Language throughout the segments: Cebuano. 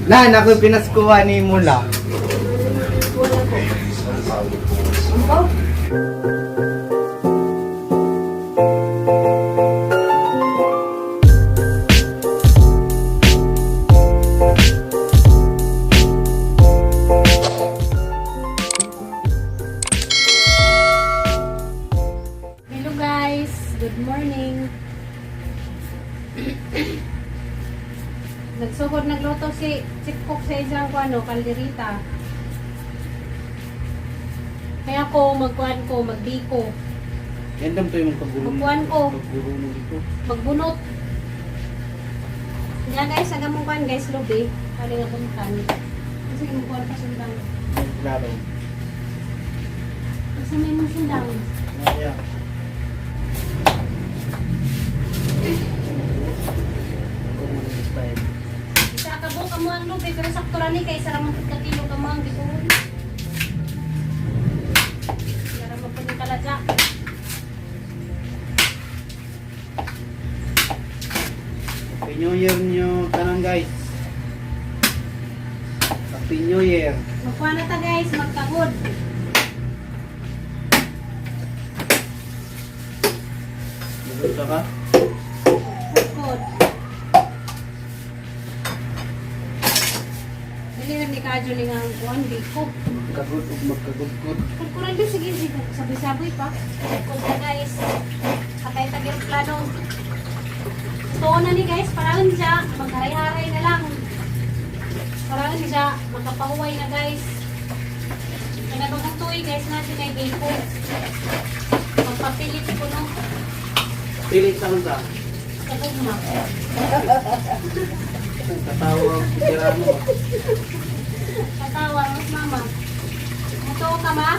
Lan, ako'y pinaskuha ni Mula. Wala ko. Ampaw? Hello guys, good morning. Nagsugod nagluto si Chief Cook sa isang kuano, kalderita. Kaya ko magkuan ko, magbiko, Gandam to yung paggulo. Magkuhan ko. Paggulo dito. magbunot. Nga guys, aga mong kuan guys, lubi. Kali nga kuntan. Kasi mong kuan pa sundang. Klaro. Kasi may mong sundang. Kaya. Isa ka buka mo ang lubi, pero sakto ra ni kay sa ramang ka kilo ka mo ang bikuon. Wala mo pud kaladya. Happy New Year nyo tanan, guys. Happy New Year. Magkuha na ta guys, magkagod. Magusto ka? Kod. Dili na ni kadyo ni nga ang kuan biko. Magkagod ug magkagudgod. Kudkuran din, sige sige, saboy-saboy pa. Kod na guys. Patay tag plano. Tuon na ni guys, parang siya, magharay-haray na lang. Parang siya, makapahuway na guys. Kaya bagong tuwi guys natin ay biko. Magpapilit ko no, Pilit sa unsa. sa gugma. Katawa ang tirano. Katawa, mas mama. Mutuo ka ma?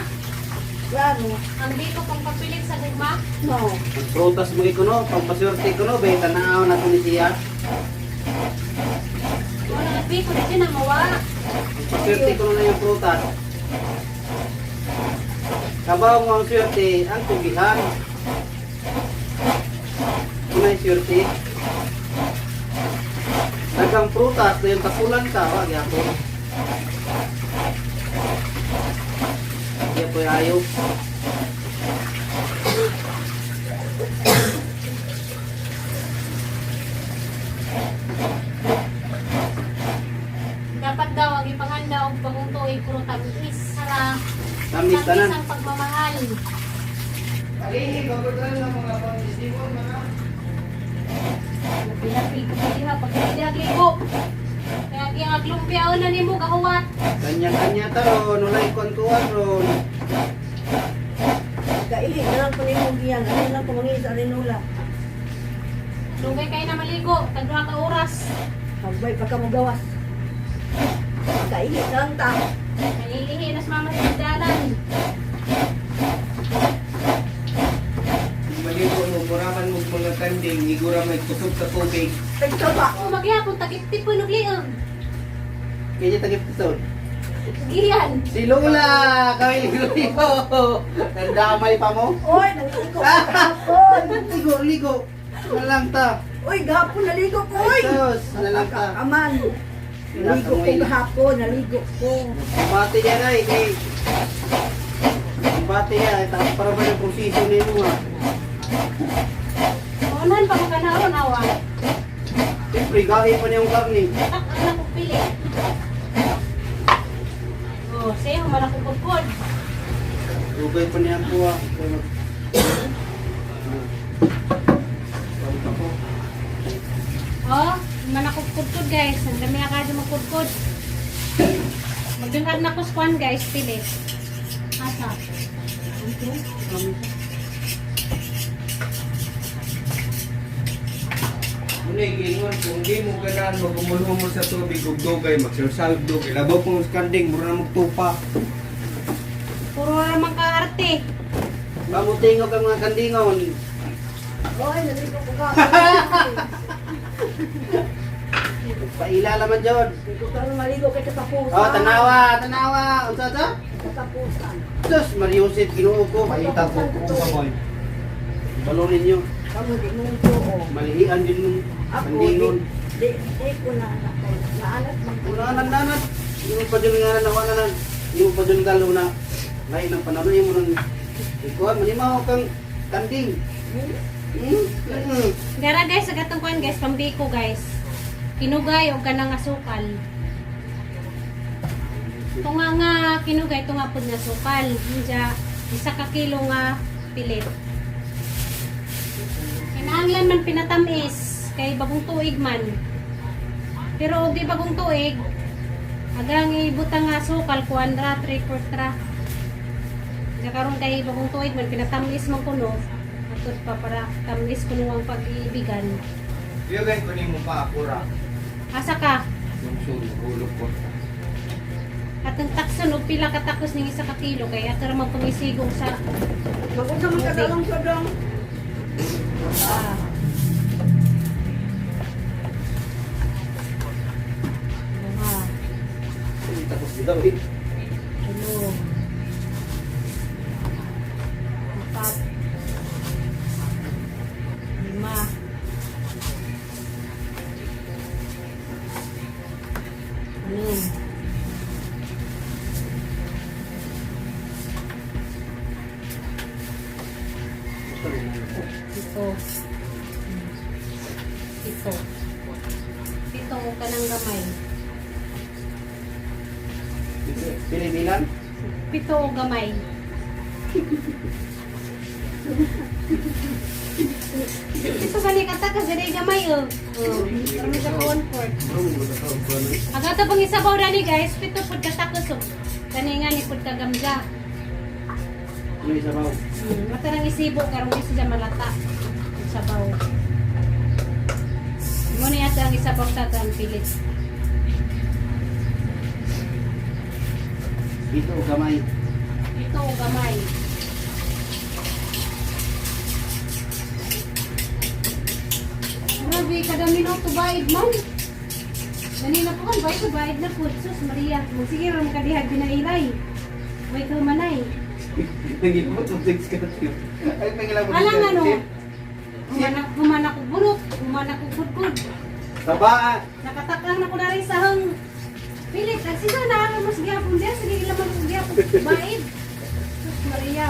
Klaro. Ang biko pang papilit sa gugma? No. Ang prutas mo ikuno, pampaswerte ikuno, bay tanaw na to ni siya. Wala ang biko na siya na mawa. Ang paswerte kuno na yung prutas. Kabaw mo ang swerte, ang tugihan. Kunay swerte. Daghang prutas, dayon tapulan ka, wag yapon. Yapoy ayo. Dapat daw ang ipanganda og bagong tuig puro tamis para Tamis tanan. ang pagmamahal. Alihi, bagutan ng mga pang-isiwon, mga. Napilapil ko pa diha pag diha ligo. Kaya kaya aglumpyaon na nimo kahuwat. Kanya-kanya ta ron, walay kwan-kuwan ron. Kaili na lang ko ni mong giyan. Ano lang ko mangis sa arinula. Dugay kay na maligo, tag duha ka oras. Hagbay pa ka mo gawas. Kaili na lang ta. Nailihi nas mama sa dalan. Maligo mo, muraman mo mga kanding, igura may kusog sa tubig. Tagtaba. Oh, magyapon tagiptip po nugliog. Kanya tagip ito. Giyan. Si Lola! Kami ligo. Nandamay pa mo? Oy, naligo ko gahapon. Ligo, ligo. Nalang ta. Oy, gahapon naligo ko. Oy. Sus, nalang ta. Aman. Naligo ko gahapon, naligo ko. Kumbate yan ay. Kay. Kumbate yan. Tapos para ba yung proseso na yun ah. Unan pa makanaron awa. Siyempre, gahi pa niya yung karni. Tak ang nakupili. Oh, sayo manakukudkod. Lugay pa niya po ah. Kaya Ah. Balik ako. Oh, manakukudkod guys. Ang dami na kayo magkudkod. Magdungkad na ko squan guys, pili. Asa? Muna gingon, kung di mo ganahan, magumulhumol sa tubig, ug dugay, magsalsal og dugay. Labaw kong kanding, mura na magtupa. Puro na naman kaarte. Mamutingog ang mga kandingon. Oy, naligo ko gahapon. Paila laman dyan. Naligo ka maligo kay katapusan. Oh, tanawa, tanawa. Unsa ta? Katapusan. Sus, Mariusit, Ginoo ko. Paita ko kung kamoy. Balonin niyo. Kamu di mo tuo. Malihian din nung Ako, di, kandingon. di, di ko na anak ko. Naanak man ko. Wala Nganan nanan. Hindi mo pa dyan nganan na wala. Hindi mo pa dyan dalo na. Lain ang panahon mo nang ikuan manimaw kang kanding. Hmm? Hmm. Gara guys, sa gatong kuan guys, pambiko guys. Kinugay og kanang asukal. Tunga nga kinugay tunga pud nga asukal. Inja 1 ka kilo nga pilit. Kinahanglan man pinatamis kay bagong tuig man. Pero og di bagong tuig, agang ibutang nga asukal kuan ra 3/4 ra. Inja karon kay bagong tuig man pinatamis man kuno. Atud pa para tamis kuno ang pag-iibigan. Iyo guys, kunin mo pa akura. Asa ka? Lungsod, hulog ko. At ang takson og pila ka takos ning 1 ka kilo kay ato ra man pangisigong sa Mag-unsa man ka sa lungsod dong. ah. Duha, Tapos dito eh. tulo, apat, lima, anim. Ito. Ito. Ito ka ng gamay. Pilipinan? 7 o gamay. Ito sa likata kasi rin gamay oh. Oh, kami sa 1/4. Ang ato pang isabaw rani guys, 7 pud ka takos oh. Kani nga ni pud ka gamja. Ano isa ba? Mata nang isibo karon di siya malata. Ang sabaw. Mo ni ato ang isabaw sa ato ang pilit. Dito gamay. 7 o gamay. Grabe, kadami no, tubaid man. Dali na po kan, bay tubaid na po. Sus, Maria. Sige, ram kadihag binailay. Way ka manay. Nangilabot ng six ka. Ay, nangilabot. Alang ano? Humana, humana ko bunot, humana ko kudkud. Taba. Nakatakang na ko na rin sa hang. Pilit, ang sisa na ako mas gihapon diya. Sige, ilaman ko gihapon. Baid. Sus, Maria.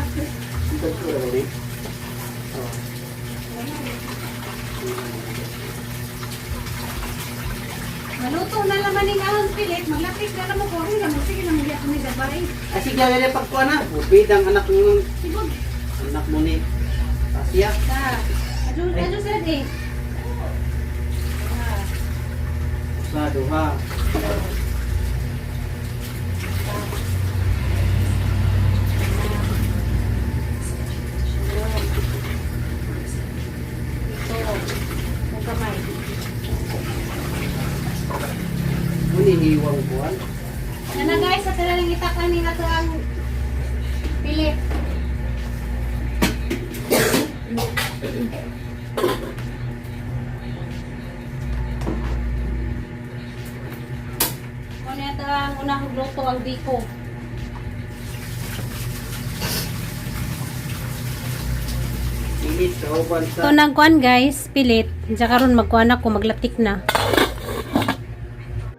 Maluto na laman ning ahong pilit, maglapit na naman ko rin naman sige naman gihapon ni gabay. Ay, sige, dali pagkuha na. Bubid ang anak mo. Sigod. Anak mo ni Tasya. Ta. Adyo adyo sir eh. Ah, Sa duha. Ito. O gamay. Muni hiwang buwan. Sana guys, sa talagang itakan ni nato ang pilit. Kung ito ang unang luto ang biko. Pilit sa uban sa... Ito nang kuan guys, pilit. Diyan karon magkuan ako, maglatik na.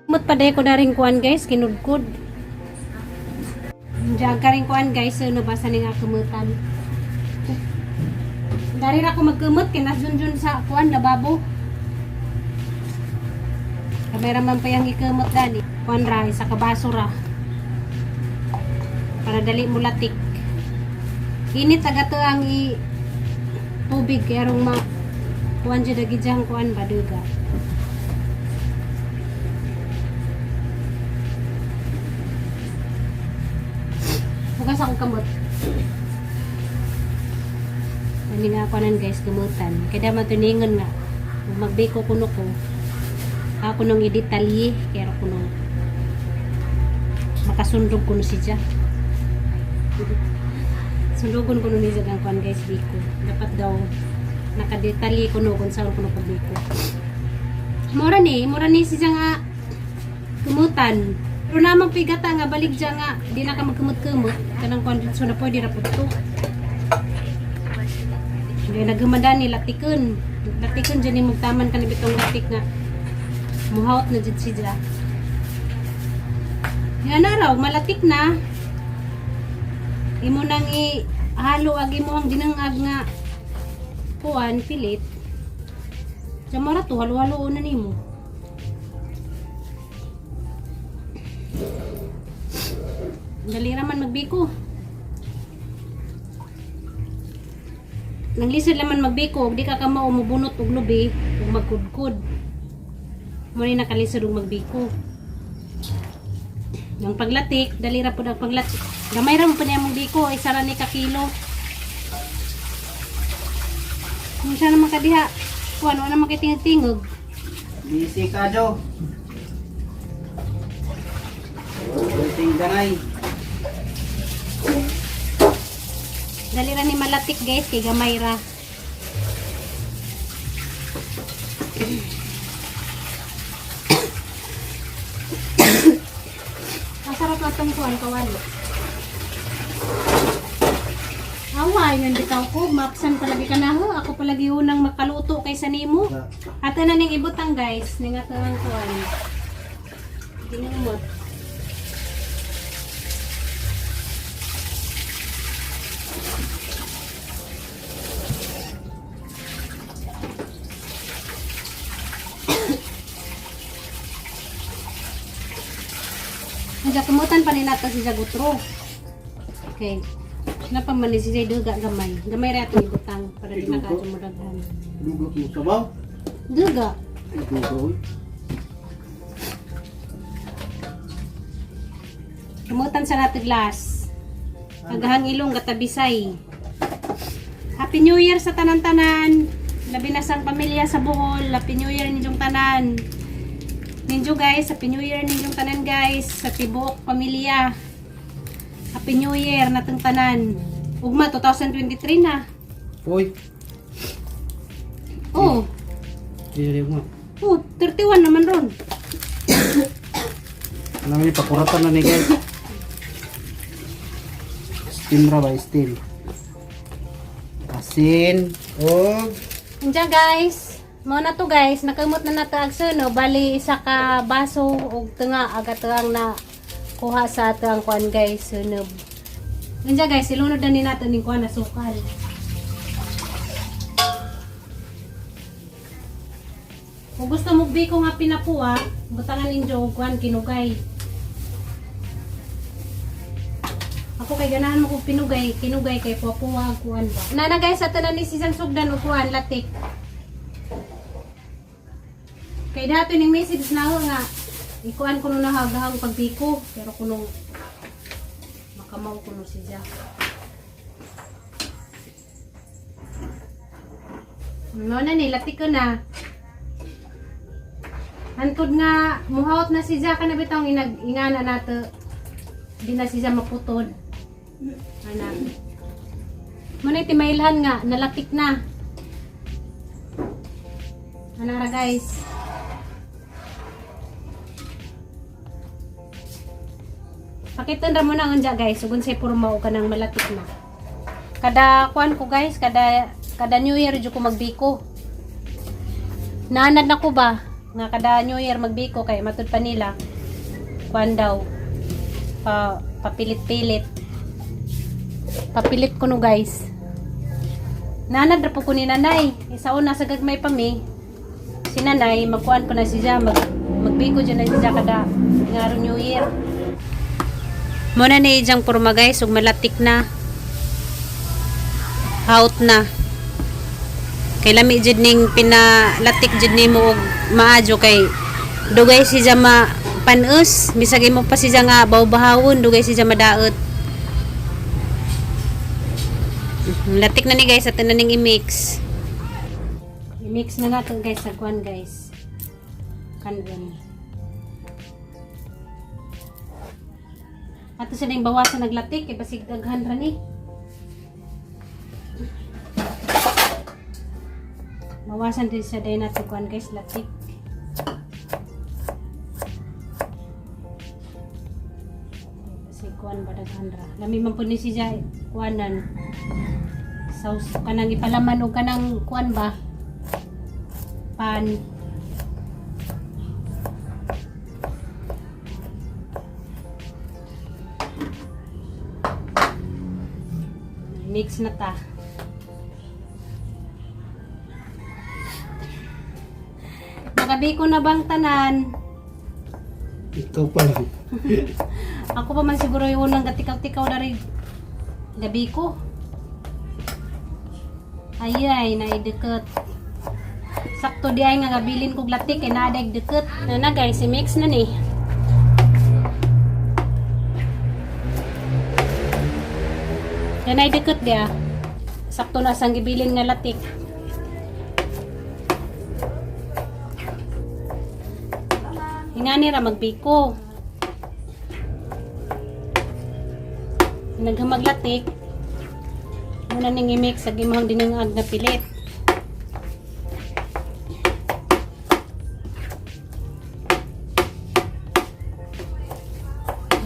Mut pa ko na rin kuan guys, kinudkod. Diyan ka rin kuan guys, so nabasa ni nga kumutan. Dari ra ko magkumot kay nasjun sa kuan lababo. Kamera man pa yung ikumot dani. Kuan ra 1 ka baso ra. Para dali mo latik. Init aga to ang i tubig kay arong ma kuan jud agi diyang kuan baduga. Hugas akong kamot. Ani nga ako nan guys kamutan. Kaya daman tuningon nga. Kung magbiko kuno ko. Ako nung i-detalye kaya ako nung makasundog kuno siya. Sundugon kuno ni siya ang kuan guys biko. Dapat daw nakadetalye kuno kung saan kuno ko biko. Mura ni siya nga kumutan. Pero namang pigata nga balik siya nga di na ka magkumot-kumot kanang kuan so na pwede ra pud to. Kaya nagumada ni latikon. Latikon dyan yung magtaman ka na bitong latik nga. Muhawt na dyan siya. Nga na raw, malatik na. Imo nang i-halo ag imo ang dinangag nga kuan pilit. Sa mara to halo-halo na nimo. Dali ra man magbiko. Nanglisod laman magbiko og di ka kamao mobunot og lubi ug magkudkod. Mo ni nakalisod og magbiko. Yung paglatik, dali ra pud ang paglatik. Gamay ra mo pa niya mong biko, isa ra ni ka kilo. Kung siya naman kadiha, kuan wala naman kay tingog-tingog. Busy ka, Jo. Gunting ganay. Dali ra ni malatik guys kay gamay ra. Masarap na tong kuan kawali. Away, nanditaw ko. Mapsan palagi ka na ho. Ako palagi unang makaluto kaysa nimo. Ato na ning ibutang guys. Ning ato ang kuan. Ginumot. Nandiyan kumutan pa ni nato si Jagutro. Okay. Napamani si Jay duga gamay. Gamay ra atong ibutang para di na kadto mo daghan. Dugot mo sabaw. Duga. Ay, dugo, uy. Kumutan sa nato glass. Agahang ilong gatabisay. Happy New Year sa tanan-tanan. Labi na sang pamilya sa Bohol. Happy New Year ninyong tanan. Ninyo guys, Happy New Year ninyong tanan guys. Sa tibuok pamilya. Happy New Year natong tanan. Ugma 2023 na. Uy. Oh, Dili mo. oh, 31 naman ron. Ano ni pakuratan na ni guys. Steam ra ba steam? Asin og Andiyan guys. Mao na to guys, nakamot na nato ang suno, bali isa ka baso og tunga aga tuang na kuha sa ato ang kuan guys, sunob. Andiyan guys, ilunod na ni nato ning kuan asukal. Kung gusto mo biko nga pinapuha, butangan ninyo og kuan kinugay. Ako kay ganahan mo kog pinugay, kinugay kay puwa ang kuan ba. Nana guys, ato na ni Sisang Sugdan og kuan latik. Kay dato ning message na ako nga ikuan ko na hagahang pagbiko pero kuno makamaw kuno si Jack. No na ni latik ko na. Antod nga muhawt na si Jack kana bitong inag ingana nato. Di na siya maputod. Anak. Muna timailhan nga, nalatik na. Anara guys. Pakitan ra mo na ang guys, ugun say puro mao ka nang malatik na. Kada kuan ko guys, kada kada New Year jud ko magbiko. Naanad na ko ba nga kada New Year magbiko kay matud pa nila. Kuan daw. Pa papilit-pilit. Papilit ko no guys. Nanad ra po ko ni nanay. Isa una sa gagmay pa mi. Si nanay magkuan po na siya magbiko dyan na siya kada ngaro New Year. Muna ni ijang purma guys ug malatik na. Out na. Kay lami jud ning pinalatik jud nimo og maadyo kay dugay siya ma panos bisag imo pa siya nga bawbahawon dugay siya madaot. Latik na ni guys at na ning i-mix. I-mix na natin guys sa kuan guys. Kanon. Ato sila yung bawasan naglatik kay basig daghan ra ni. Bawasan din sa day natin kuan guys latik. Basig kuan ba daghan ra. Lami man pud ni siya kuanan. Sauce kanang ipalaman og kanang kuan ba? Pan. Mix na ta. Nakabiko na bang tanan? Ikaw pa lang. Ako pa man siguro yung unang gatikaw-tikaw na rin. Gabi ko. Ay ay, naidikot. Sakto di ay nga gabilin kog latik kay nadag dikot. Na na guys, i-mix na ni. Yan ay dikot dia. Sakto na sang gibilin nga latik. Ingani ra magbiko. Naghamaglatik. Muna ning i-mix sa imong dinungag na pilit.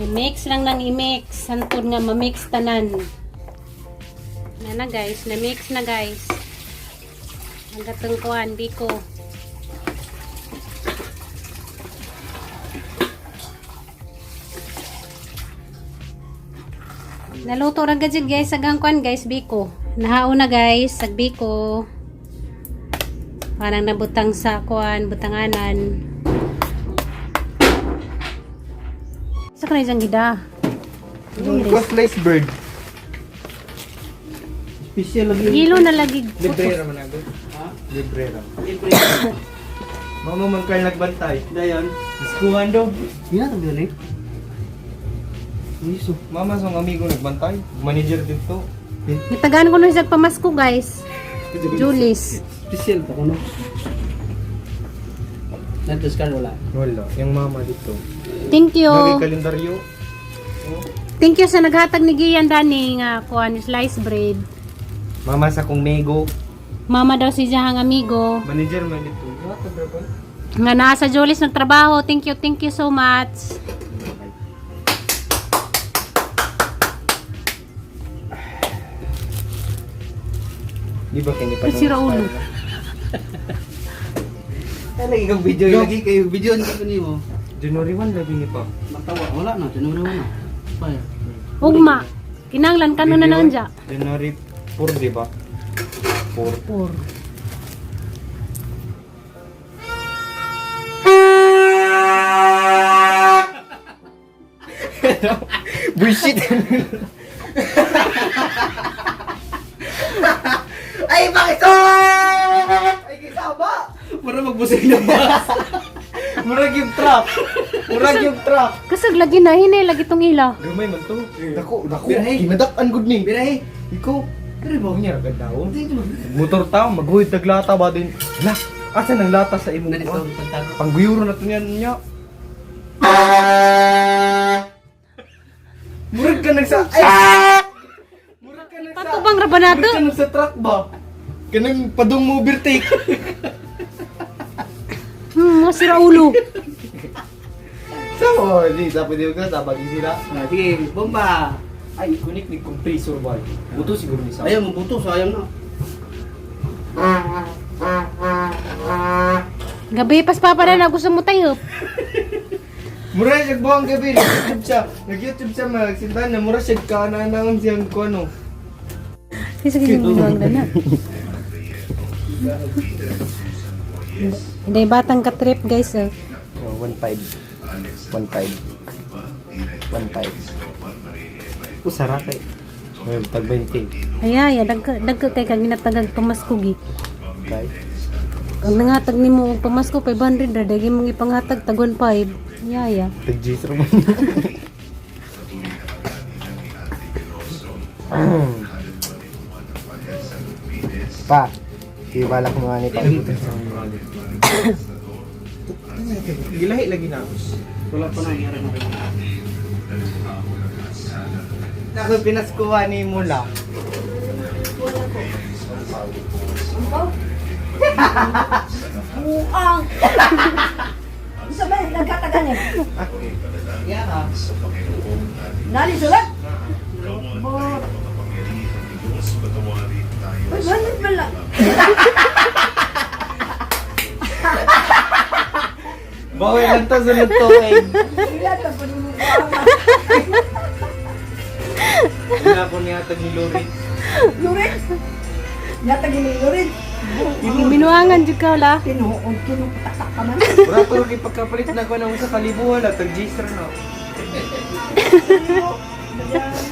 I-mix lang nang i-mix. Hantod nga ma-mix tanan. Na na guys, na-mix na guys. Ang gatong kuan, biko. Naluto ra gud guys agang kuan guys biko. Nahaon na guys sag biko. Parang nabutang sa kuan, butanganan. Sa kanay diyang gida. Slice bird. Special lagi. Hilo na lagi. Libre ra man ako. Ha? Libre ra. Libre. Mama man kayo nagbantay. Dayon. Diskuhan do. Ginatag yun eh. Iso. Mama sa amigo nagbantay. Manager dito. Gitagaan ko nun sa pamasko guys. Julis. Special pa kuno. Nag-discard wala. Wala. Yung mama dito. Thank you. Lagi kalendaryo. Oh. Thank you sa naghatag ni Gian Dani nga kuan slice bread. Mama sa kong mego. Mama daw si Jahang amigo. Manager man dito. Hatag ra ba? Nga naa sa Julis nagtrabaho. Thank you so much. Di ba kini pa? Ay, sira ulo. Ay, lagi kang video, lagi kayo video hindi ko nimo. January 1 lagi ni pa. Matawa wala na, January 1 na. Fire. Ugma. Kinanglan kano na nanja. January 4 di ba? 4. Four. Bullshit. Ay, bakit so? Ay, kisaba! Para magbusig na ba? Murag yung truck. Murag yung truck. Kasag lagi na hinay lagi tong ila. Gamay man to. Dako, dako. Birahe. Ginadak-an gud ni. Birahe. Ikaw. Pero ba? Unya ra daw. Hindi ko. Motor tao, maghuhid taglata ba din. Hala, asa nang lata sa imong Nalito kuwan? ang pagtago. Pangguyuro na to niyan niya. Murag ka nagsa... Ay! Murag ka nagsa... Patubang ra ba nato? Murag ka nagsa truck ba? Kanang padung mo overtake. Sira ulo. So, di sa pwede ko sa bagi sila. Ah, sige, bomba. Ay, kunik ni compressor ba? Buto siguro ni sa. Ayaw, mabuto, sayang na. Gabi pas papa na na gusto mo tayo. Mura siya buwang gabi, nag-YouTube siya. Nag-YouTube siya magsimbahan na mura siya kaananang siyang kuno. Sige sige binuang na na. Hindi batang ka-trip guys eh. Oh, 1.5. 1.5. 1.5. Usara kay. Well, tag 20. Ay ay, dagka dagka kay kag ginatagag pamasko gi. Kay. Ang nangatag nimo og pamasko 500 ra dagi mong ipanghatag tag 15. Yaya. Tag G's ra man. Pa, ibalak mo nga ni pa. Gilahi lagi na. Wala pa nangyari na. Ako pinaskuha ni Mula. Ampaw. Buang. Isa ba nagkatagan eh? Yeah, ah. Nali sulat. Bo. Uy, banat man lang. Bawal lang to sunod tuig. Ila ka po nimo buang. Wala ko niya tag ni Lori. Lorenz. Yata gini Lorenz. Binuangan jud ka wala. Tinuod kinupatak ka man. Wala pero kay pagkapalit na ko na sa kalibuhan la tag G na.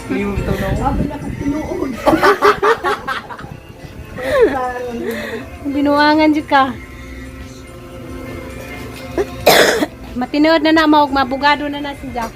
Libo bitaw na ako. Sabi na kong tinuod. Binuangan jud ka. Matinuod na na maog mabugado na na si Jack.